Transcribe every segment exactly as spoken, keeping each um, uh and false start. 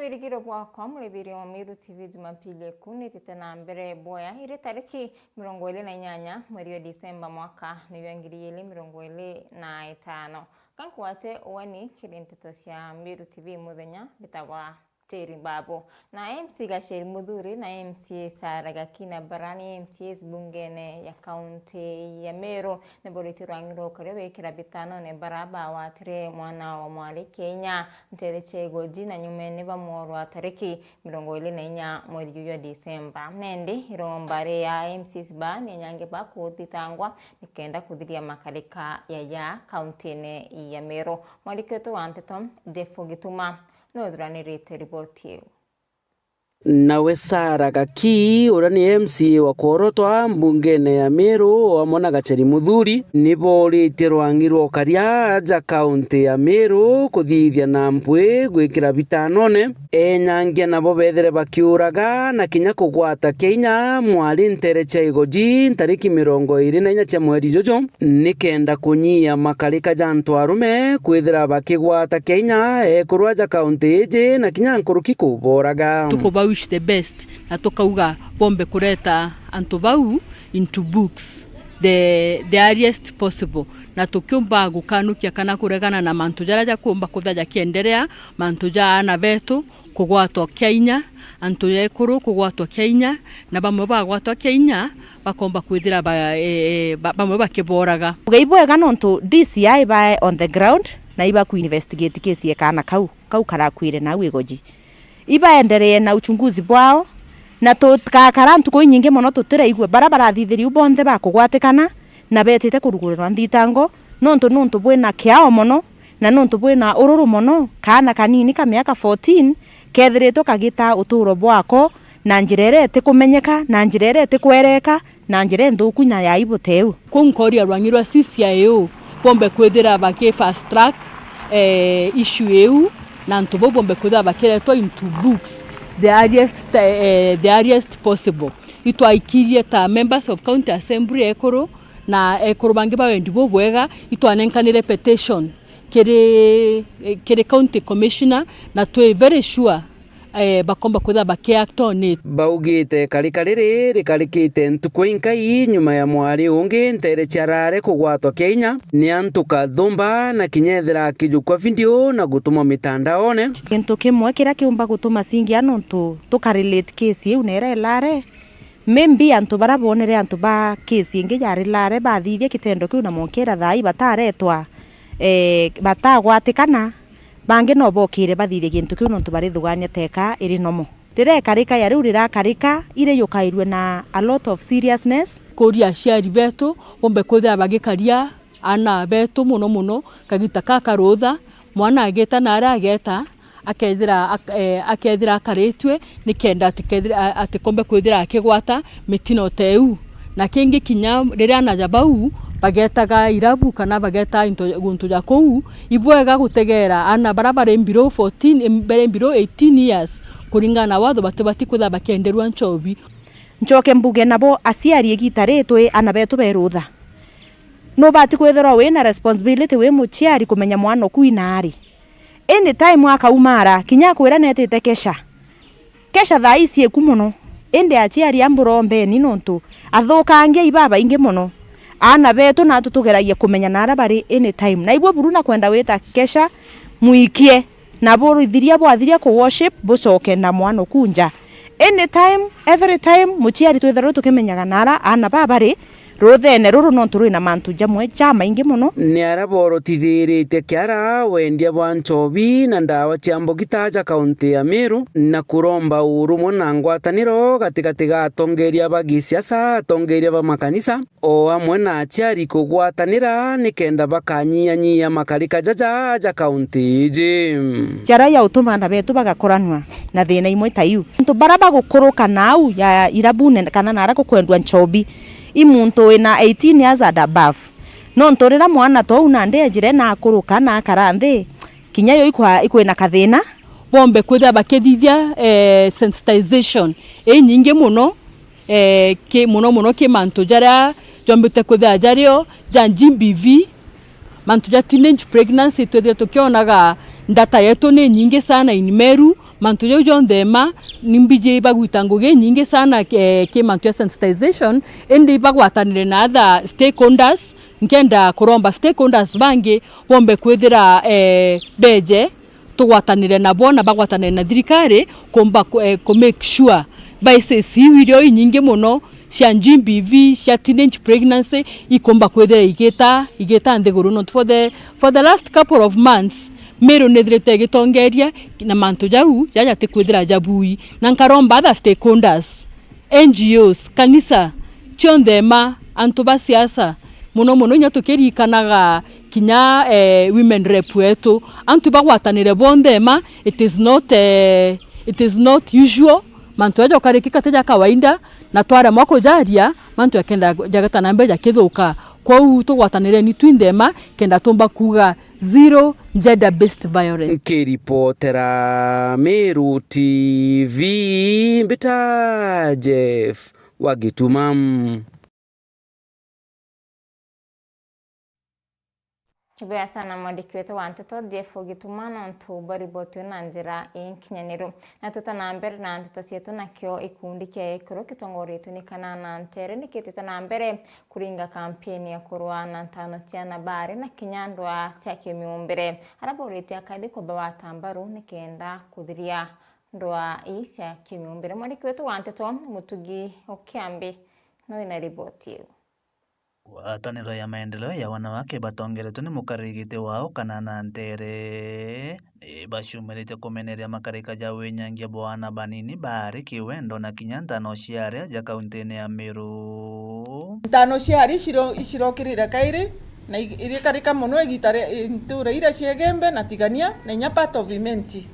Wirigiro bwakwa, murithiria wa Meru T V, Jumapili eku nitite na mbere bwaya. Iri tariki mirongo iri na inyanya mweri wa Disemba, mwaka ni jwa ngiri ijiri mirongo iri na itano. Ka nkwate ueni kiri nteto cia Meru T V muthenya, mbitagwa Njeri Babu. Na M C Gacheri Muthuri na M C A Sarah Gakina bara ni M C As bungene ya kaunti ya Meru, ni boritie rwangi rwa ukaria wikira bitanone bara bawatire mwana wa mwari kinya ntere cia igoji, na nyumene bamworwa tariki mirongo iri na inya mweri juju jwa Disemba. Nendi iromba ria M C As ba ni anyangi ba kuthitangwa nikenda kuthiria makarika yaya kauntine ya Meru. Mwandiki wetu wa nteto, Jeff Gituma, nuthuranirite riboti iu. Nawe Sarah Gakii, uria ni M C A wa kworotwa mbungene ya Meru, o amwe na Gacheri Muthuri, ni boritie rwangi rwa ukaria aja kaunti ya Meru kuthithia na mpwi gwikira bitanone enyangia nabo bethire bakiuraga na kinya kugwata kinya mwari ntere cia igoji ntariki mirongo iri na inya cia mweri juju, nikenda kunyia makarika ja antu arume kwithira bakigwata kinya ekuru aja kaunti iji na kinya nkuruki kuboraga. Tukuba wish the best na tukauga bombe kureta antu bau into books the, the earliest possible, na tukiumba gukanukia kana kuregana na mantu jaria jakumba kutha jakienderea, mantu ja aana betu kugwatwa kia inya, antu ekuru kugwatwa kia inya, na bamwe bagwatwa kia inya bakomba kwithira ba, e, e, ba, bamwe bakiboraga. Ugai bwega nontu D C I bae on the ground na ibaku investigate case ya kaana kau, kau karakuire nau igoji. Ibaenderee na uchunguzi bwao, na tugakara ntuku inyingi mono tutiraigua bara barathithiria u bonthe bakugwatikana na betite kurugurirwa nthitango, nontu nuntu bwina kiao mono, na nuntu bwina ururu mono, kaana kanini ka miaka fourteen kethiritwe kagita uturo bwako na njira iria itikumenyeka, na njira iria itikwereka, na njira inthuku na ya aibu teu. Kuu nkoria rwangi rwa C C I U bombe kwithira baki fast track, eh, issue iu, na antu bau bombe kwithira bakiretwa into books the earliest, eh, the earliest possible. Itwaikirie ta members of county assembly ekuru na ekuru bangi ba wendi bubwega, itwanenkanire petition kiri, eh, kiri county commissioner, na twi very sure, eh, bakomba kwithira bakiact on it. Baugite ikarika riri rikarikite ntuku inkai nyuma ya mwari ungi ntere cia Rare kugwatwa kia inya ni antu kathumba, na kinya ethira akijukwa video na gutumwa mitandaone. Gintu kimwe kiria kiumba gutuma cingia nontu tukarelate case iu na iria i Rare, maybe antu baria boonere antu ba case ingi yari Rare bathithia kitendo kiu na monkira thaai bataretwa, eh, batagwatikana, bangi no bokire bathithie gintu kiu nontu barithugania teka iri normal. Riria ikarika ya riu rirakarika, iriyukairue na a lot of seriousness. Kuria aciari betu bombe kwithira bagikaria aana betu mono mono kagita ka karutha, mwana ageta na aria ageta, akethira ak-, eh, akethira akaritue, nikenda ati kethira, a-, atikombe kwithira akigwata mitino ta iu. Na kingi kinya riria aana ja bau bagetaga irabu kana bageta into, guntu ja kuu, ibwega gutegera aana baria bari below fourteen, em, bari below eighteen years, kuringana na watho batibati kwithira bakienderua nchobi. Nchoke mbuge nabo aciari, igita ri twi aana betu be rutha. Nubati kwithirwa wina responsibility wi muciari kumenya mwana oku ina ari. Any time akaumara, kinya akwira netite kesha. Kesha thaa ii cieku mono. Indi aciari a mburombeni nontu athukangia ibabaingi mono. Aana betu natu tugeragia kumenya naria bari any time. Na ibwo buru na kwenda wita kesha, mwikie. Na burithiria bwathiria ku worship, bucoke na mwana oku nja. Any time, every time, muciari twithirwe tukimenyaga nara aana baa bari ruthene ruru, nontu rwina mantu jamwe jamaingi mono. Ni aria borotithiritie kiara, wendia bwa nchobi na ndawa cia mbugita ja kaunti ya Meru, na kuromba urumwe na ngwataniro gatigati ga atongeria ba gisiasa, atongeria ba makanisa, o amwe na aciari kugwatanira nikenda bakanyiyanyia makarika jaja ja kaunti iji. Njara ya utuma aana betu bagakoranua na thina imwe ta iu. Antu bara bagukuruka nau ya irabune kana nara gukwendua nchobi, i muntu wina eighteen years and above. Nontu riria mwana tou nandi ejire na akuruka na akara nthi, kinya yo ikwa-, ikwina kathina. Bombe kwithira bakithithia, eh, sensitization inyingi mono, eh, ki, mono mono ki mantu jaria jombite kwithira jario ja G B V, mantu ja teenage pregnancy. Twithire tukionaga ndata yetu ni nyingi sana in Meru, Mantu jau jonthe ma, ni mbiji bagwita ngugi inyingi sana, eh, ki mantu ja sensitization, indi bagwatanire na other stakeholders. Nkenda kuromba stakeholders bangi bombe kwithira, eh, beje, tugwatanire nabo na bagwatanire na thirikari, kumba ku, eh, ku make sure biases iu irio inyingi mono cia G B V, cia teenage pregnancy, ikumba kwithira igita, igita nthiguru. Nontu for the, for the last couple of months, Meru nithirite igitongeria na mantu jau jaja jatikwithira jabui. Na nkaromba other stakeholders, N G Os, kanisa, cionthe ma, antu ba siasa, mono mono inya tukiririkanaga kinya, eh, women rep wetu, antu bagwatanire bonthe ma, it is not, eh, it is not usual, mantu jaja ukarikika ti ja kawaida, na twaremwa kujaria, mantu jakenda jageta na mbere jakithuka. Kwou tugwatanireni twinthe ma, kenda tumba kuuga zero gender based violence. Nkiripotera Meru T V, mbita Jeff wa Gituma. Ibwega sana mwandiki wetu wa nteto, Jeff Gituma, nontu bwa riboti na njira inkinyaniru. Na tuta na mbere na nteto cietu, nakio ikundi kia ekuru kitongoretue ni Kanana Ntere nikitite na mbere kuringa kampeni ya kurwa na ntano cia nabari na kinya ndwaa cia kimiumbire. Arabaurite akathi kubawata mbaru nikenda kuthiria ndwaa ii cia kimiumbire. Mwandiki wetu wa nteto, Mutugi Okiambi, no wina riboti iu. Ngwataniro ya maendeleo ya wanawake batongeretwe ni mukariri giti wao Kanana Ntere, ni baciumiritie kumeneria makarika ja winyangia bwa ana banini baari kiwendo na kinya ntano cia aria ja kauntine ya Meru. Ntano cia aria iciro-, icirokirire kairi, na i-, irikarika mono igita ria, ntura iria cia Igembe na Tigania, na inya part of Imenti.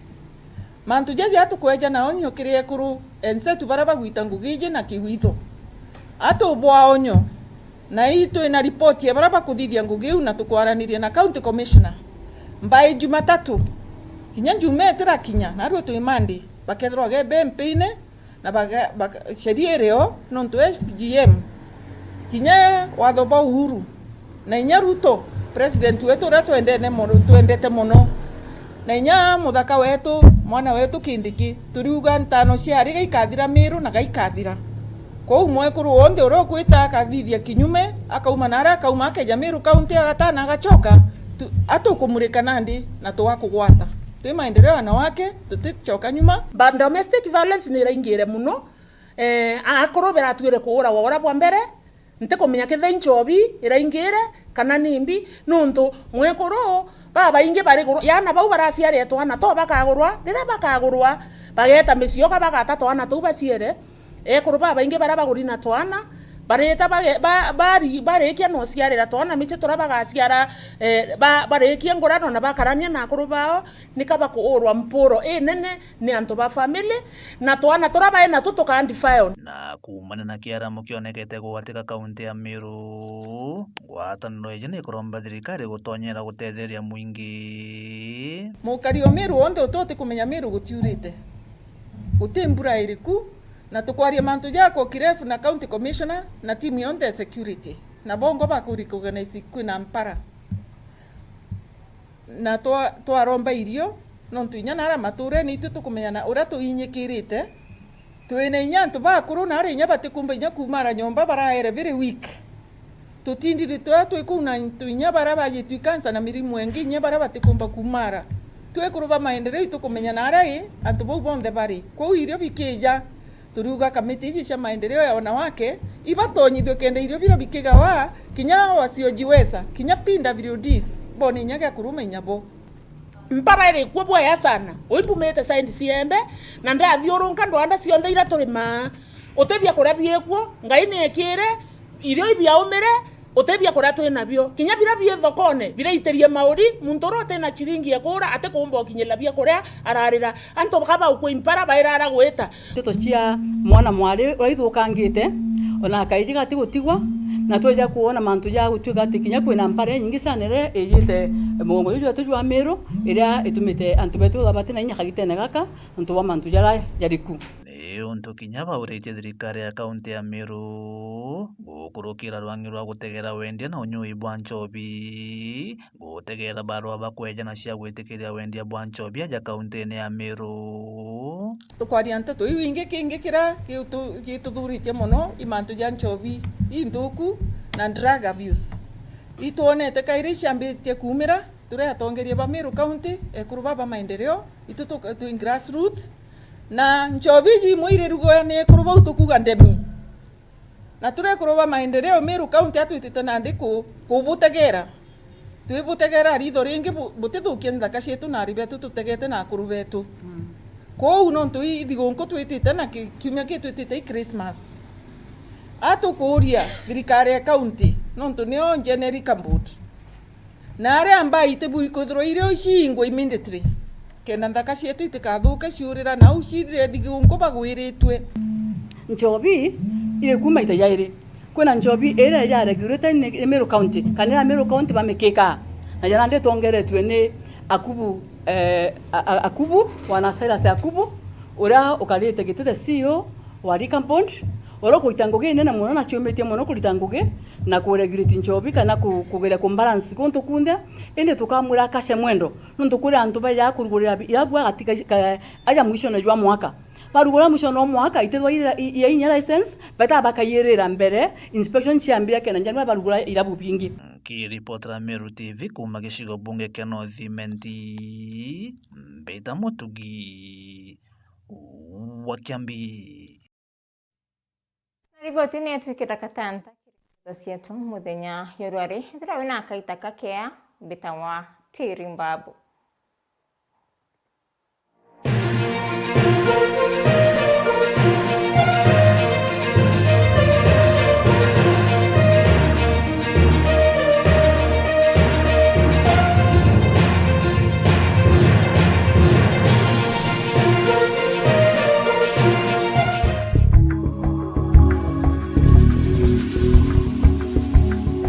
Mantu jaja atukweja na onyo kiri ekuru ensetu baria bagwita ngugi iji na kiwitho. Atubwa onyo, na ii twina ripoti ya baria bakuthithia ngugi iu na tukwaraniria na County Commissioner. Mbai Jumatatu, kinya Juma itirakinya, narua twi Monday, bakethirwa ge bempine, na baga-, baga-, sheria irio nontu F G M, kinya watho bwa Uhuru, na inya Ruto, president wetu uria twendene mono, twendete mono, na inya muthaka wetu, mwana wetu Kindiki, turiuga ntano cia ari gaikathira Miru na gaikathira. Kwou mwekuru wonthe uria ukwita akathithia kinyume, akauma na aria akauma, akeja Miru County agatana agacoka, tu-, atukumurika nandi na tugakugwata. Twi maendeleo ya wanawake, tuticoka nyuma. Ba-, domestic violence ni iraingire muno. Eh, a-, akuru baratuire kuuragwa uria bwa mbere, ntikumenya kethira i nchobi iraingire kana ni mbi, nontu mwekuru babaingi bari guru-, yaani bau baraciarire twana to bakagurwa, riria bakagurwa, bageta micioka bagata twana tuu baciere. Ekuru babaingi baria baguri na twana, barita bage-, ba-, bari-, barikia no ciarira twana micii turia bagaciara, eh, ba-, barikia ngurano na bakarania na akuru bao, nika bakuurwa mpuro inene ni antu ba family, na twana turia bai natu tuka defile. Na kuumania na kiaramo kionekete gwatika kaunti ya Meru, ngwataniro iji ni kuromba thirikari gutonyera gutetheria mwingi. Mukari o Meru wonthe uti utikumenya Meru gutiurite. Guti mbura iriku, na tukwaria mantu ja kwa Kirefu na County Commissioner na timu yonthe ya security. Na bongo bakuri kuganaici kwina mpara. Na twa-, twaromba irio, nontu inya nara maturene itwi tukumenyana uria tuinyikirite. Twina inya antu bakuru na ari inya batikumba inya kumara nyomba, baraere very weak. Tutindiri twa twi kuu na antu inya baria bajitwi kansa na mirimu ingi inya baria batikumba kumara. Twekuru ba maendeleo itukumenyana aria i antu bau bonthe bari. Kwou irio bikija, turiuga kamiti iji cia maendeleo ya wanawake ibatonyithwe kenda irio biria bikigawa kinya wasiojiweza, kinya P W Ds, bone inya gia kuruma inya bo. Mpara iri kuo bwaya sana. Ui mbumite side ciembe, na ndathiurunka ndwanda cionthe iria turimaa. Uti biakuria biikuo, Ngai niekire, irio ibiaumire, uti biakuria twi nabio. Kinya biria bi thokone, biraitirie mauri, muntu uria uti na ciringi ya kuura, atikumba ukinyirira biakuria, ararira. Antu baka baukua impara, bairara gwita. Nteto cia mwana mwari uria ithukangite, ona akaiji gati gutigwa, na tweja kwona mantu ja gutuika ati kinya kwina mpara inyingi sana iria ijite mugongo juju jwetu jwa Meru, iria itumite antu betu bati na inya kagitene gaka, nontu bwa mantu jaria jari ku. Ni untu kinya bauritie thirikari ya kaunti ya Meru gukurukira rwangi rwa gutegera wendia na unyui bwa nchobi, gutegera barua bakweja na cia gwitikiria wendia bwa nchobi aja kauntine ya Meru. Tukwaria nteto iu ingi, kingi kiria gitu-, gituthuritie mono i mantu ja nchobi inthuku na drug abuse. Itwonete kairi iciambitie kuumira turi atongeria ba Meru County, ekuru baba maendeleo, itu tu, tu grassroot, na nchobi iji imwe iri rugoya ni ekuru bau tukuga ndemi. Na turi ekuru ba maendeleo Meru County atwitite nandi ku, kubutegera. Twibutegera ritho ringi bu-, butithukie nthaka cietu na ari betu tutegete na akuru betu. Kwoou nontu i thigũnkũ twitite na ki-, kiumia kii twitite i Christmas. Atukuuria thirikari ya county, nontu nio Njene Liquor Board. Na aria mbai itibu ikwithirwa iri o iciingwe immediately, kenda nthaka cietu itikathuke ciurira nau ciithire thigũnkũ bagwiritue. Nchobi iri kuuma ita jairi. Kwina nchobi iria ya regulated ni, ni Meru County, kana ya Meru County bamikikaa. Na jana nditongeretue ni Akubu, eh, a, a, Akubu, wana Cyrus Akubu, uria ukarite giti the C E O wa Liquor Board, uria ukuita ngugi inene mono na ciumitie mono kurita ngugi na kuregulate nchobi kana ku-, kugeria kumbalance guntu kunthe. Indi tukamwira akace mwendo, nontu kuri antu baja kurugurira bi-, irabu agatiga ka-, aja mwishone jwa mwaka. Barugura mwishone jwa mwaka, itithwa ira-, i-, ya inya license, beta bakaiyirira mbere inspection ciambire kenda January barugura irabu bingi. Nkiripotera Meru T V kuuma gicigo bunge kia North Imenti, Mbita Mutugi wa Kiambi. Na riboti ni itwikite katanta kiri nteto cietu muthenya jwa rwari. Ethira wina kaita kakea, mbitawa Tiri Mbabu.